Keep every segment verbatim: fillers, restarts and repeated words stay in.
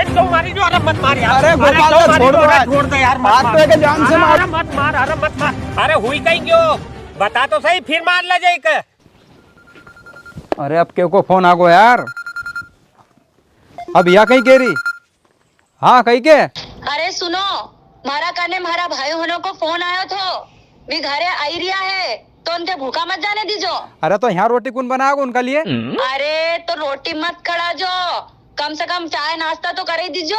क्यों मारी जो? अरे मत मार यार। अरे अरे गोपाल क्यों दा, मारी छोड़ जो? दो अरे यार। छोड़ दे यार, मत मार मार। तो एक जान से मार। अरे मत मार, अरे मत मार। अरे हुई कई क्यों? बता तो सही, फिर मार ले जाइके। अरे अब के को फोन आ गो यार? अब या कई के री? हाँ, कई के? अरे सुनो, म्हारा कने म्हारा भाई होनो को फोन आयो थो, वी घरे आई रिया है, तो उनके भूखा मत जाने दीजो। अरे तो यहाँ रोटी कुण बनावेगो उनका लिए? अरे तो रोटी मत खड़ा जो, कम से कम चाय नाश्ता तो करे दीजो।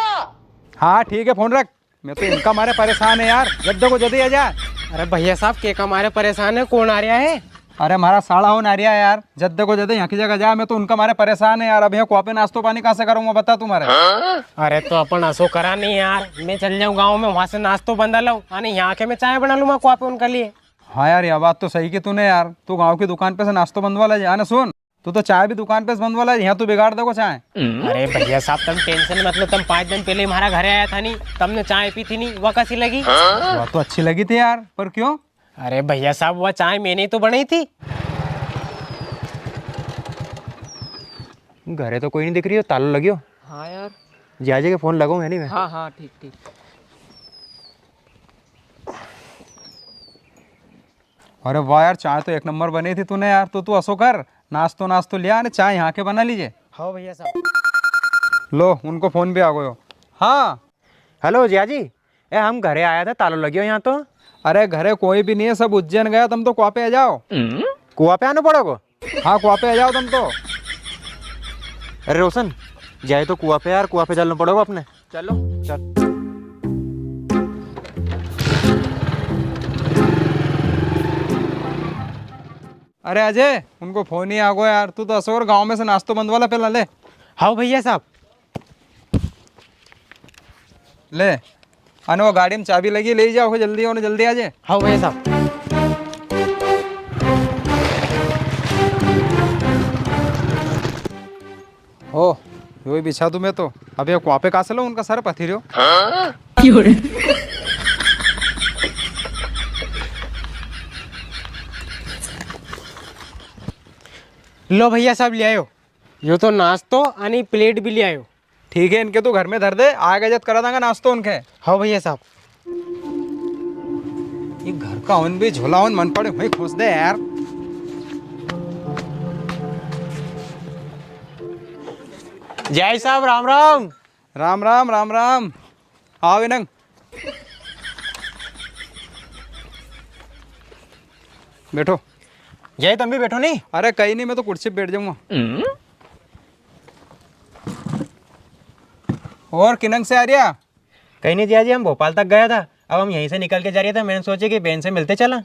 हाँ ठीक है, फोन रख। मैं तो इनका मारे परेशान है यार, जद्दे को जदे आ जा। अरे भैया साहब, के का मारे परेशान है? कौन आ रहा है? अरे, म्हारा साला होन आ रहा है यार, जद्दे को जदे यहाँ की जगह जा। मैं तो उनका मारे परेशान है यार। अब यहाँ कुआ पे नाश्तो पानी कहाँ से करूँगा, बता तू मारे। अरे, तो अपन असो करा नी यार, मैं चल जाऊँ गाँव में, वहाँ से नाश्तो बंदा लाऊँ, अने यहाँ के मैं चाय बना लूँगा कुआ पे उनका लिए। हाँ यार, या बात तो सही की तूने यार, तू गाँव की दुकान पे से नाश्तो बंदवा ले जा। अने सुन, तू तो चाय भी दुकान पे से बंदवा ले, यहाँ तू बिगाड़ देगो चाय। अरे भैया साहब, तम tension मत लो, तम पाँच दिन पहले म्हारा घरे आया था नी, तमने चाय पी थी नी, वा कसी लगी? वा तो अच्छी लगी थी यार, पर क्यों? अरे भैया साहब, वा चाय मैंने ही तो बनाई थी। घरे तो कोई नी दिख रियो, तालो लगियो। हाँ यार। जियाजी के फोन लगाऊँ है नी मैं। हाँ, हाँ, ठीक, ठीक। अरे वाह यार, चाय तो एक नंबर बनी थी तूने यार। तो तू असो कर, नाश्तो नाश्तो लिया ने चाय यहाँ के बना लीजे। हाँ भैया साहब। लो, उनको फोन भी आ गयो। हाँ। हेलो जियाजी, ए हम घरे आया था, तालो लगियो यहाँ तो। अरे घरे कोई भी नी है, सब उज्जैन गया, तम तो कुआ पे आ जाओ। कुआ पे आनो पड़ेगो? हाँ, कुआ पे आ जाओ तम तो। अरे रोशन, जाए तो कुआ पे यार, कुआ पे चलना पड़ेगो अपने। चलो। चल। अरे अजय, उनको फोन ही आ गो यार। तू तो असो कर, गाँव में से नाश्तो बंदवा ले पहला, ले। हाँ भैया साहब। ले, अने वो गाड़ी में चाबी लगी, ले जाओ, जल्दी, उन्हें जल्दी आ जाए। हाँ भैया साहब। ओ, यो ही बिछा दूं मैं तो। अब ये कुआ पे कहाँ से लो, उनका सर पथरी हो। लो भैया साहब, ले आयो। यो तो नाश्तो अने प्लेट भी ले आयो। ठीक है, इनके तू घर में धर दे, आगे जद करा दांगा नाश्तो उनके। हाँ भैया साहब। ये घर का होन भी झोला होन मन पड़े वही खोस दे यार। जय साहब, राम राम। राम राम, राम राम। आओ इनंग। बैठो। जय, तम भी बैठो नी। अरे कई नी, मैं तो कुर्सी पे बैठ जाऊंगा। और किनंग से आ रिया? कई नी जियाजी, हम भोपाल तक गया था, अब हम यहीं से निकल के जा रिया था। मैंने सोचे कि बेन से मिलते चला,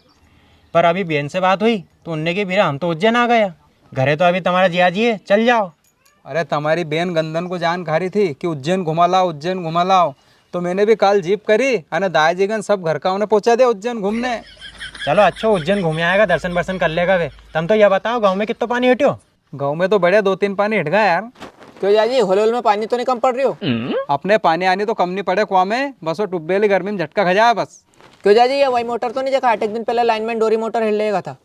पर अभी बेन से बात हुई तो उनने की, "बीरा, हम तो उज्जैन आ गया, घरे तो अभी तमारा जियाजी है, चल जाओ।" अरे, तमारी बेन गंदन को जान खा री थी कि उज्जैन घुमा लाओ, उज्जैन घुमा लाओ, तो मैंने भी काल जीप करी अने दायजी गन सब घर का उन्हें पहुंचा दिया उज्जैन घूमने। चलो अच्छो, उज्जैन घूम आएगा, दर्शन वर्शन कर लेगा वे। तम तो या बताओ, गाँव में कित्तो पानी हट्यो? गाँव में तो बढ़िया दो तीन पानी हट गया यार। क्यों जाजी, होल होल में पानी तो नी कम पड़ रियो? अपने पानी आनी तो कम नी पड़े कुआ में, बस वो ट्यूबवेल ही गर्मी में झटका खा जाए बस। क्यों जाजी, ये वही मोटर तो नी, जेका आठ एक दिन पहले लाइनमैन डोरी मोटर हेड़ लेगा था?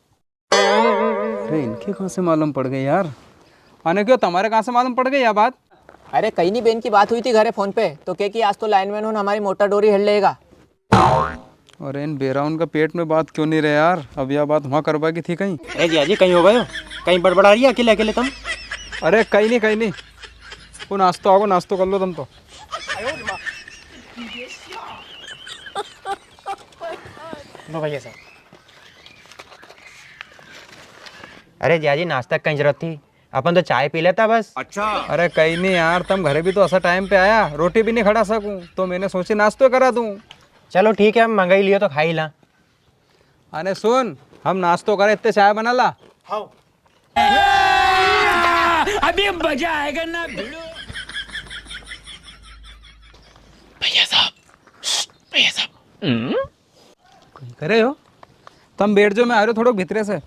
अरे, इनके कहाँ से मालूम पड़ गई यार? अने क्यों, तमारे कहाँ से मालूम पड़ गई या बात? अरे, कई नी, बेन की बात हुई थी घरे फोन पे, तो के कि आज तो लाइनमैन होन हमारी मोटर डोरी हेड़ लेगा। अरे, इन बेराउन का पेट में बात क्यों नी रहे यार? अब या बात वहाँ करवा की थी कई। अरे जियाजी, कई हो गयो? कई बड़बड़ा रिया अकेले अकेले तम? अरे, कई नी, कई नी। वो नाश्तो आगो, नाश्तो कर लो तम तो। लो भैया साहब। अरे जियाजी, नाश्ता की कई जरूरत थी, अपन तो चाय पी लेता बस। अच्छा। अरे कई नी यार, तम घरे भी तो असा टाइम पे आया, रोटी भी नी खड़ा सकूं, तो मैंने सोची नाश्तो करा दूं। चलो ठीक है, हम मंगाई लियो तो खाई ला। अने सुन, हम नाश्तो करे इतने चाय बना ला। हाँ। अभी मजा आएगा ना भिड़ू। भैया साहब, भैया साहब। कई करे हो? तम बैठ जाओ, मैं आ रहा थोड़ो भीतरे से।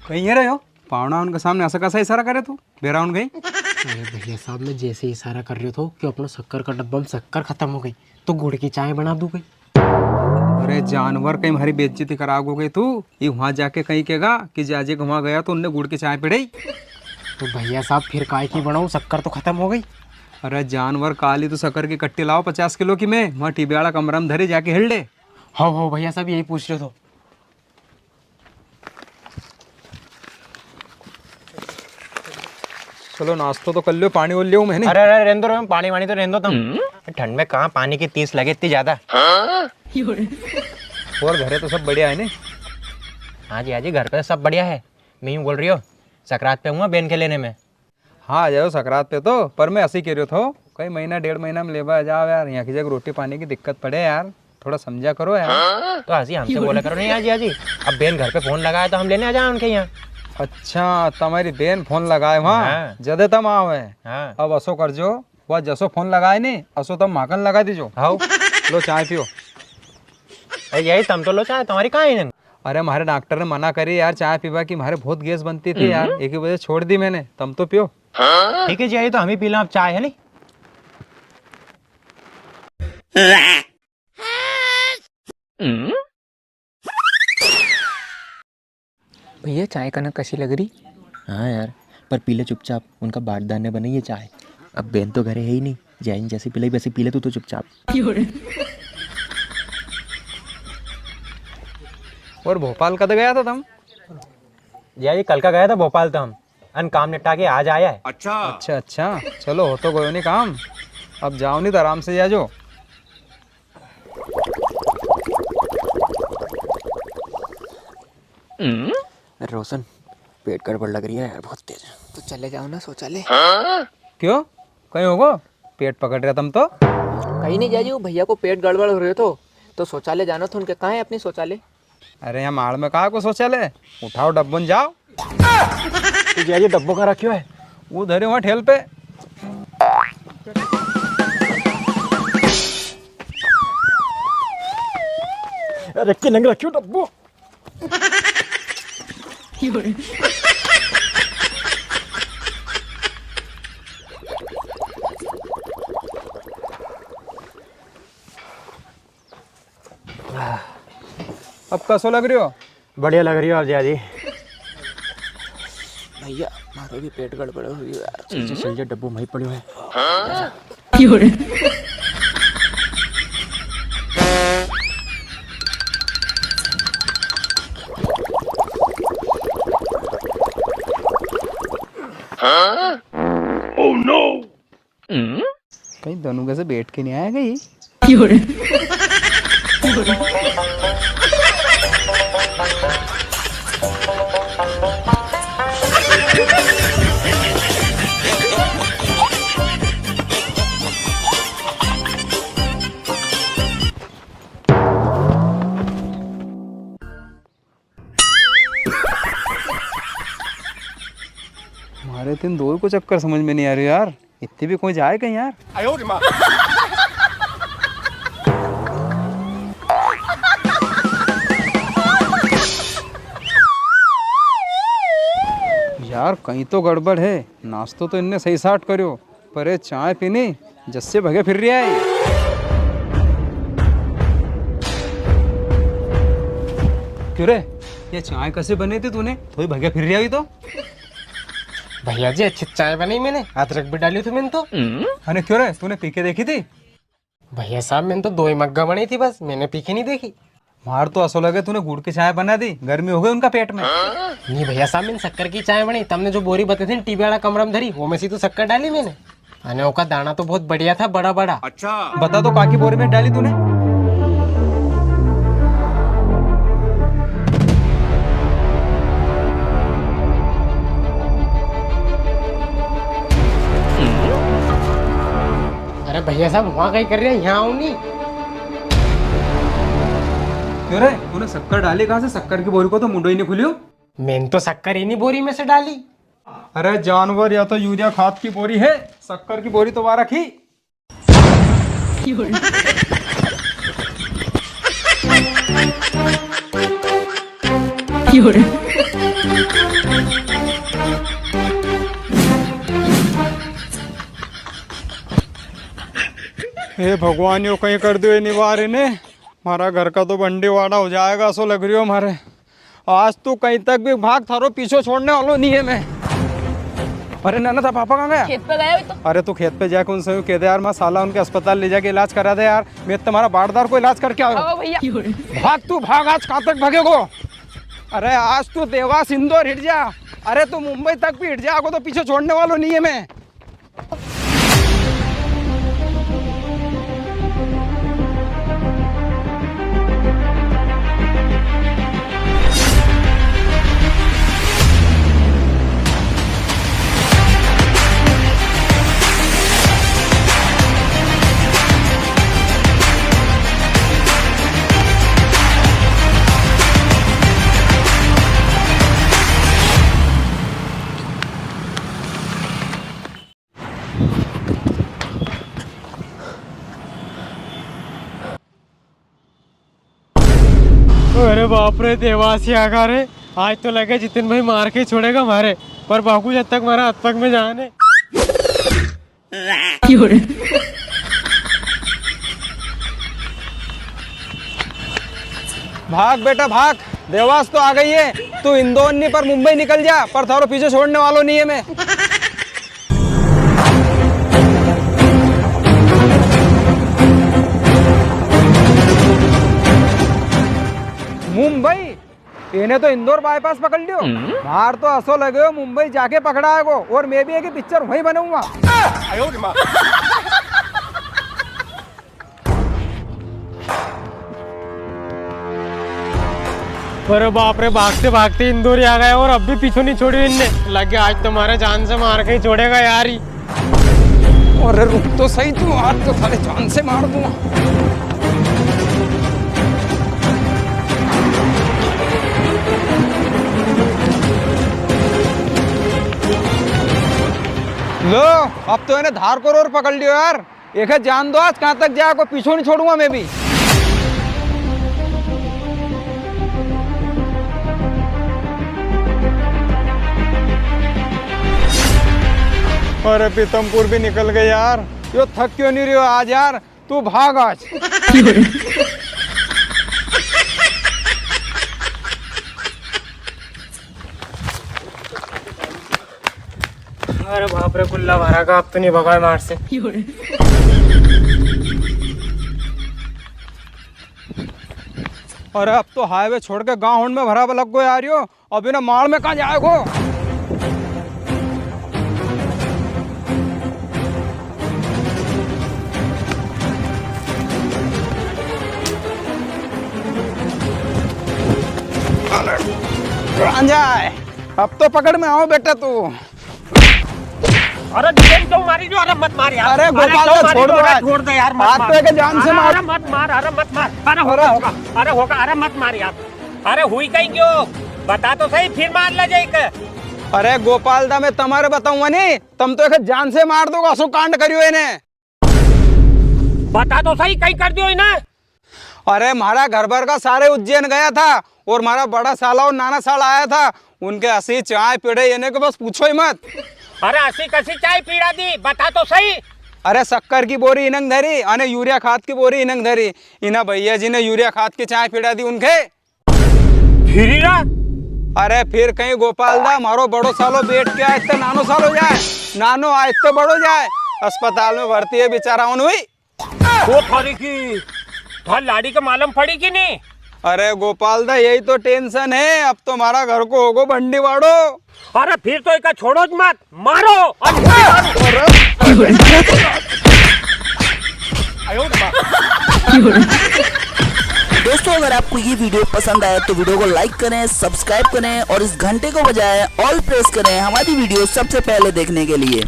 कई करे हो? पावणा उनके सामने असा कसा इशारा करे तू? बेराउन गई? अरे भैया साहब, मैं जैसे इशारा कर रियो थो कि अपनो शक्कर का डब्बा में शक्कर खत्म हो गई, तो गुड़ की चाय बना दूं कई। अरे जानवर, कई म्हारी बेइज्जती करा गो कई तू? ये वहां जाके कई केगा कि जाजी के वहां गया तो उनने गुड़ की चाय पिड़ाई। तो भैया साहब, फिर काय की बनाऊं? शक्कर तो खत्म हो गई। अरे जानवर, काली तो शक्कर की कट्टी लाओ पचास किलो की, मैं वहाँ टीबी वाला कमरा में धरे, जाके हिल ले। हो, हो भैया साहब, यही पूछ रहे तो। चलो, नाश्तो तो कर लियो, पानी और लियो मैं, नहीं? अरे, अरे, रहने दो, रहने दो, पानी वानी तो रहने दो तुम। ठंड में कहाँ पानी की तीस लगे इतनी ज्यादा। और घरे तो सब बढ़िया है नी? हाँ जी, हाँ जी, घर पे सब बढ़िया है। मैं यूं बोल रही हूँ, सकरात पे हूँ बेन के लेने में। हाँ, आ जाओ सकरात पे तो, पर मैं ऐसे ही कह रहा था, कई महीना डेढ़ महीना में लेबा आ जाओ यार, यहाँ की जगह रोटी पानी की दिक्कत पड़े यार, थोड़ा समझा करो यार। तो ऐसे ही हमसे बोला करो नहीं, आजी, आजी। अब बेन घर पे फोन लगाए तो हम लेने आ जाए उनके यहाँ। अच्छा, तुम्हारी बेन फोन लगाए वहाँ, हाँ। जदे तम आओ है। हाँ। अब असो कर जो, वह जसो फोन लगाए नी, असो तम माकन लगा दीजो। हाँ। लो चाय पियो। ए, यही तम तो लो चाय, तुम्हारी कहाँ है? अरे, म्हारे डॉक्टर ने मना करी यार चाय पीवा की, म्हारे बहुत गैस बनती थी यार, हम्म। एक ही वजह छोड़ दी मैंने, तम तो पियो। ठीक है जी, आइए तो हम ही पी लें अब चाय, है नी? भैया, चाय कनक कसी लग रही? हाँ यार, पर पी ले चुपचाप, उनका बारदान ने बनाई है चाय। अब बेन तो घरे है ही नहीं, जैन जैसे पिलाई वैसे पी ले तू तो चुपचाप। और भोपाल कद गया था तम? जी, कल का गया था भोपाल तो हम, अन काम निपटा के आज आया है। अच्छा। अच्छा, अच्छा, चलो, हो तो गयो नी काम, अब जाओ नी तो आराम से जाजो। अरे रोशन, पेट गड़बड़ लग रही है यार, बहुत तेज। तो चले जाओ ना शौचालय। क्यों, कई होगो? पेट पकड़ रहा तम तो। कई नी जाजी, वो भैया को पेट गड़बड़ हो रहे तो, तो शौचालय जानो थो उनके। कहाँ है अपनी शौचालय? अरे, यहाँ माल में कहाँ को शौचालय? उठाओ डब्बो न जाओ। तो जीजा जी, डब्बो कहाँ रख्यो है? वो धरे वहाँ ठेल पे। अरे, किनंग रख्यो डब्बो? अब कसो लग रह्यो? बढ़िया लग रह्यो आप जीजा जी। भैया, मारो भी पेट गड़बड़ हो गयो यार। चल, चल, चल, डब्बो वहीं पड़्यो है। Oh no! कहीं दोनों कैसे बैठ के नहीं आया कहीं? म्हारे तीन दोई को चक्कर समझ में नहीं आ रही यार, इतनी भी कोई जाए कहीं यार। आयो रे माँ। यार, कहीं तो गड़बड़ है, नाश्तो तो इनने सही साट करियो, पर ये चाय पीनी जस्से भगे फिर रिया है। क्यों रे, ये चाय कैसे बनी थी तूने? थोड़ी भगे फिर रिया हुई तो। भैया जी, अच्छी चाय बनाई मैंने, अदरक भी डाली थी मैंने तो। अरे क्यों रे, तूने पी के देखी थी? भैया साहब, मैंने तो दो ही मग्गा बनाई थी बस, मैंने पी के नहीं देखी। मार तो असो लगे तूने गुड़ की चाय बना दी, गर्मी हो गई उनका पेट में। नहीं भैया साहब, मैंने शक्कर की चाय बनाई। तमने जो बोरी बताई थी ना, टीबी वाला कमरा में धरी, वो में से तो शक्कर डाली मैंने। अने ओका दाना तो बहुत बढ़िया था, बड़ा बड़ा। अच्छा। बता तो, काकी बोरी में डाली तूने? अरे भैया साहब, वहाँ कहीं कर रहे हैं, यहाँ आओ नहीं। क्यों रे, तूने शक्कर डाली कहाँ से? शक्कर की बोरी को तो मुंडो ही नहीं खुलियो। मैंने तो शक्कर ही नहीं बोरी में से डाली। अरे जानवर, या तो यूरिया खाद की बोरी है, शक्कर की बोरी तो वहाँ रखी। हे भगवान, यो कहीं कर दियो निवार ने। म्हारा घर का तो बंडीवाड़ा हो जाएगा, असो लग रियो म्हारे। आज तू कहीं तक भी भाग, थारो पीछो छोड़ने वालो नहीं है मैं। अरे नाना, था पापा कहाँ गया? खेत पे गया तो। अरे तू खेत पे जाके उनसे यूं कह दे यार, मारा साला उनके अस्पताल ले जाके इलाज करा दे यार, मैं तुम्हारा बाटदार को इलाज करके आयो। आओ भैया। भाग तू भाग, आज कहाँ तक भागेगो? अरे आज तू देवास इंदौर हिट जा, अरे तू मुंबई तक भी हिट जा, आगो तो पीछे छोड़ने वालो नहीं है मैं। अरे बाप रे, देवासी आगा रे। आज तो लगे जितिन भाई मार के ही छोड़ेगा मारे, पर बाकू जब तक मारा हाथ पग में जान है। भाग बेटा भाग, देवास तो आ गई है। तू इंदौर नहीं पर मुंबई निकल जा, पर थारो पीछे छोड़ने वालो नहीं है मैं। मुंबई? इने तो इंदौर बाईपास पकड़ लियो। हम्म। बाहर तो असो लगे हो मुंबई जाके पकड़ा है को, और मैं भी एक पिक्चर वहीं बनाऊंगा। अरे बाप रे, भागते भागते इंदौर ही आ गया और अब भी पीछे नहीं छोड़ी इनने। लगे आज तो मारे जान से मार के ही छोड़ेगा यार ही। अरे रुक तो सही तू, आज तो साले जान से मार दूंगा। लो, अब तो इने धार को रोर पकड़ लियो यार। एके जान दो, आज कहाँ तक जाए, को पीछो नहीं छोड़ूंगा मैं भी। अरे पीतमपुर भी निकल गए यार, यो थक क्यों नहीं रह्यो आज यार, तू भाग आज। अरे बाप रे, कुल्ला भरा का, अब तो नहीं भगाए मार से। अरे अब तो हाईवे छोड़ के गांव होण में भरा लग गयो यार यो, अब इना माल में कहाँ जाएगो? गांजा है। अब तो पकड़ में आओ बेटा तू। अरे जितेन क्यों मारी जो? अरे मत मार यार। अरे अरे गोपाल क्यों दा, मारी छोड़ जो? दो अरे आज। छोड़ दे यार, मत आज मार। तो एके जान से अरे, मार। अरे मत मार, अरे मत मार। अरे होगा, अरे। होगा, अरे होगा, अरे मत मार यार। अरे हुई कई क्यों? बता तो सही, फिर मार ले जाइके। अरे गोपाल दा, मैं तमारे बताऊंगा नी, तम तो एके जान से मार दोगा, असो कांड करियो इने। बता तो सही, कई कर दियो इने। अरे, म्हारा घर भर का सारे उज्जैन गया था और म्हारा बड़ा साला और नाना साला आया था। उनके असी चाय पिड़े इने के बस पूछो ही मत। अरे, असी कसी चाय पिड़ा दी, बता तो सही। अरे, शक्कर की बोरी इनंग धरी, अने यूरिया खाद की बोरी इनंग धरी। इना भैया जी ने यूरिया खाद की चाय पिड़ा दी उनके। फिर ही ना? अरे, फिर कई गोपाल दा, म्हारो बड़ो सालो बैठ के आए तो नानो सालो जाए, नानो आए तो बड़ो जाए। अस्पताल में भर्ती है बेचारा उन हुई। ओ थारी की, थार लाड़ी के मालूम पड़ी कि नी? अरे गोपाल दा, यही तो tension है, अब तो म्हारा घर को होगो भंडीवाड़ो। अरे फिर तो इका छोड़ो ज मत, मारो। अरे दोस्तों, अगर आपको ये video पसंद आया तो video को like करें, subscribe करें और इस घंटे को बजाएं, all press करें हमारी video सबसे पहले देखने के लिए।